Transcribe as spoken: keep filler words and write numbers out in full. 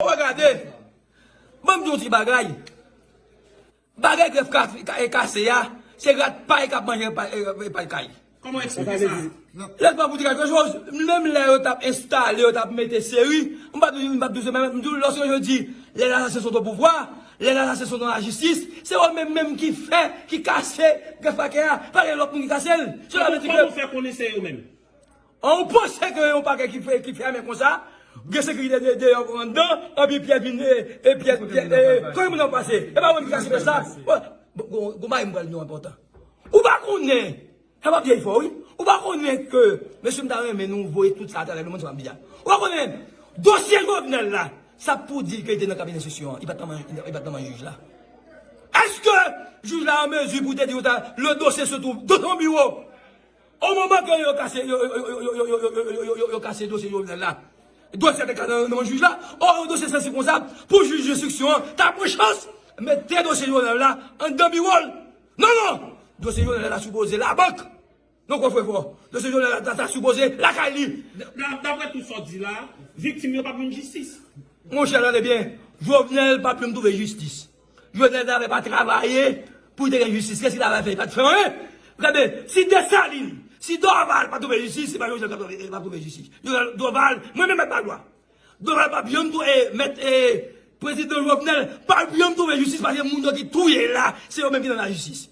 Ou gade, ban m di yon ti bagay. Bagay grèf ka, ka, e kase a, se rat pay k ap manje pay, e, e, pay kay. Kòman w eksplike sa? Lèsman pou di kèlke choz, menm lè yo t ap enstale, yo t ap mete seri, m p ap di, m p ap di se menm, m di w, lorsque je dis, les assassins sont au pouvoir, les assassins sont dans la justice, se yo menm menm ki fè, ki kase grèf pakè a, pa gen lòt moun ki kase l. Sela vle di ke... Kòman w fè konnen se yo menm? An, ou panse ke yon pakè ki fè, ki fèmen konsa, gen sekirite de, deyò anndan, anpi pyè vin, e, e pyè, pyè, e, kote moun nan pase? E pa mwen ki ka sipe sa. Bon, bon, bon, bon, mari m pral di yon enpòtan. Ou pa konnen, sa pa vye fò, wi. Ou pa konnen ke, mesye, m ta renmen nou voye tout sa atravè lemonn, sa m ap di a. Ou pa konnen, dosye Jovenel la, sa pou di ke li te nan kabinè enstriksyon an, li pa t nan men, li pa t nan men jij la. Èske jij la an mezi pou te di, le dossier se trouve dans ton bureau? O moman ke yo kase, yo, yo kase dosye Jovenel la, dosye a te ka nan, nan men jij la. Ò, yon dosye sansiv konsa, pou jij enstriksyon an ta pran chans mete dosye Jovenel la anndan biwo l. Non, non! Dosye Jovenel la ta sipoze labank. Non, konfrè fò. Dosye Jovenel la ta, ta sipoze lakay li. Da-, da-, daprè tout sa w di la, viktim yo p ap jwenn jistis. Monchè, tande byen. Jovenel p ap janm twouve jistis. Jovenel Moïse pa travay pou li te gen jistis. Kiyès ki travay fè? Li pa t fè anyen. Gade, si Desalin, si Dorval pa twouve jistis, se pa Jovenel k ap twouve, p ap twouve jistis. Jovenel, Dorval, mwen menm mèt Bagwa. Dorval p ap janm twouve, e, mèt, e, prezidan Jovenel p ap janm twouve jistis paske moun yo ki touye l la, se yo menm ki nan lajistis.